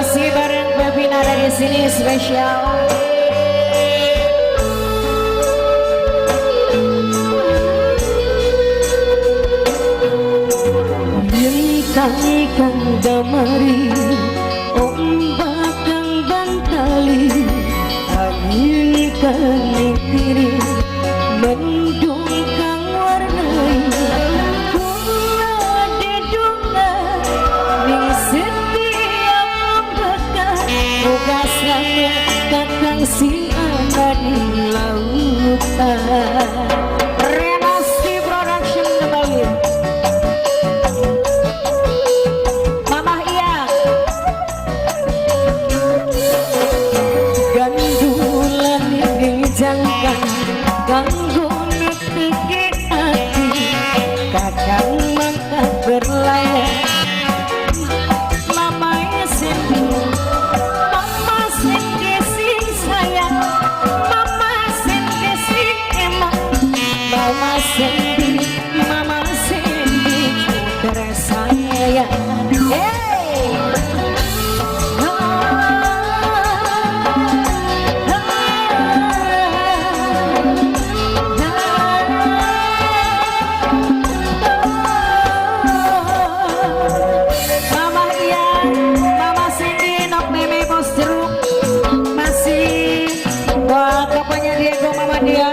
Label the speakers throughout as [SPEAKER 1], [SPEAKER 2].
[SPEAKER 1] Masih bareng Pevina dari sini spesial. Bintang kang damari, ombak kang bantali, angin kang nitiri, mendung kang warnai, bunga dedunga ning setiap ambekan, muga slamet kakang sing ana di lautan. Renasti Production kembali. Mamah iya gandulan dijangkang kanggo neteke ati, kakang mangkat berlayar. Mama Cindy, Mama Cindy sing sayang, Mama Cindy sing emang, Mama Cindy, Mama Cindy putra sayang. Hey! Mama Ian, Mama Cindy, Nok Meme Bos Jeruk, masih buat bapaknya Diego, Mama dia,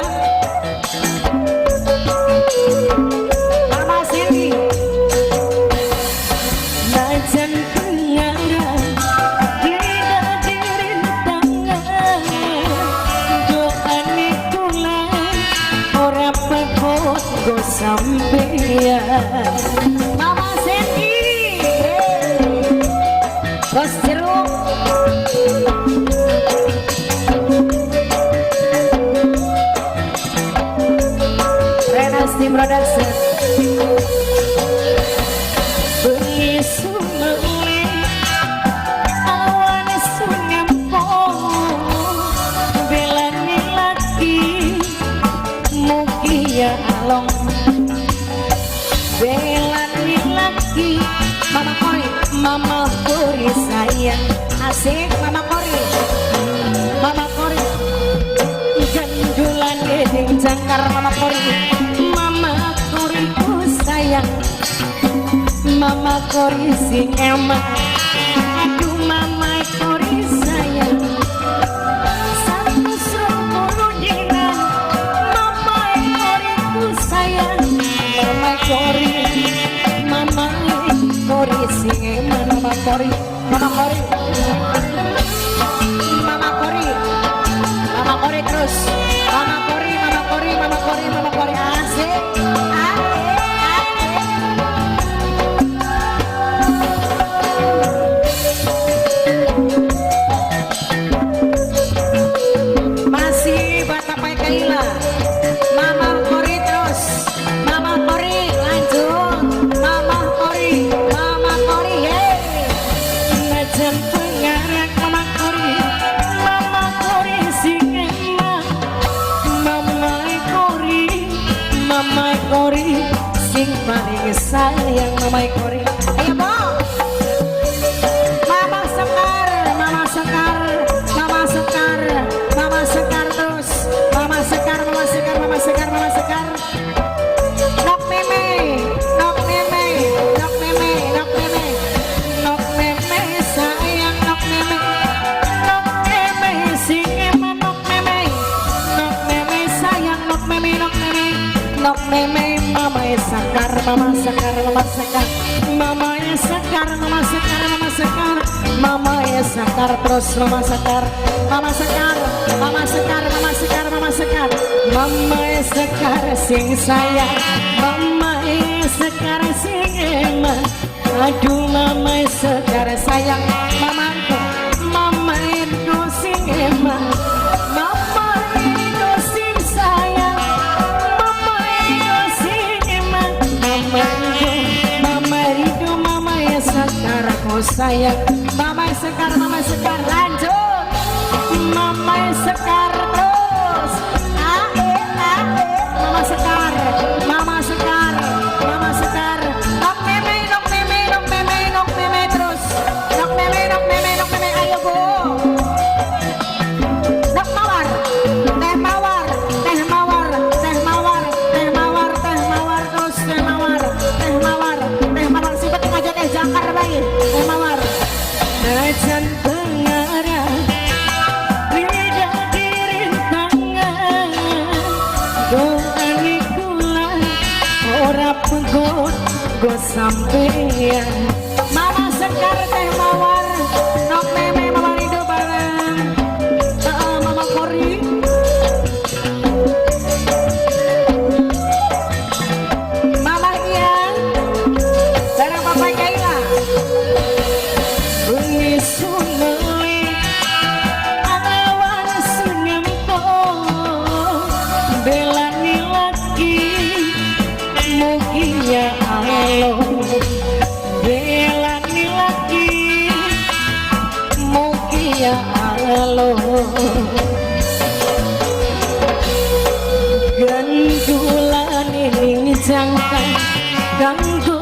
[SPEAKER 1] Mama Cindy. Najan pengarang tidak dirintangan, doane kula ora pekot go sampeyan. Mama Cindy, Bos Jeruk. Renasti Production. Bengi sumele awan sunyampo, belani lagi mugi ya along, belani lagi Mama Kori, Mama Kori sayang, asik Mama Kori, Mama Kori gandulan ding jangkar Mama Kori, Mama Kori ku sayang, Mama Kori sing emang, aduh Mama Kori sayang. Satu sepuluh dina Mama Kori ku sayang, Mama Kori, Mama Kori sing emang, Mama Kori, Mama Kori, Mama Kori, Mama Kori terus, Mama Kori, Mama Kori, Mama Kori, Mama Kori asik, asik, asik. Masih buat Papa Kaila, Mama Kori terus, Mama Kori lanjut, Mama Kori, Mama Kori, hey. Najan pengarang Mama Kori, Mama Kori sing emang, Mama Kori, Mama Kori sing paling sayang, Mama Kori. Ayo Bo. Mama Sekar, Mama Sekar, Mama Sekar, Mama Sekar terus, Mama Sekar, Mama Sekar, Mama Sekar, Mama Sekar. Nok Meme, Nok Meme, Nok Meme, Nok Meme, Nok Meme sayang, Nok Meme, Nok Meme sing emang, Nok Meme, Nok Meme sayang, Nok Meme, Nok Meme, Nok Meme, Mama Sekar, Mama Sekar, Mama Sekar, Mama Sekar, Mama Sekar, Mama Sekar, Mama Sekar terus, Mama Sekar, Mama Sekar, Mama Sekar, Mama Sekar, Mama Sekar, Mama Sekar sing sayang, Mama Sekar sing emang, aduh Mama Sekar sayang, Mama Mama itu sing emang, Mama itu sing sayang, Mama itu sing emang, Mama itu, Mama itu, Mama Sekar aku sayang, Mama Sekar, Mama Sekar lanjut, Mama Sekar terus, ae ae, Mama Sekar, Mama Sekar, Mama Sekar, Nok Meme, Nok Meme, Nok Meme, Nok Meme terus, Nok Meme, Nok Meme, Nok Meme. Mergo sampeyan. Mama Sekar, Teh Mawar, Nok Meme, Mama Rido bareng Mama Kori, Mama Ian bareng Papa Kaila. Bengi suneli, awan sunyempo, belani lagi mugia alo, belani lagi mugia alo. Gandulan ning jangka kanggo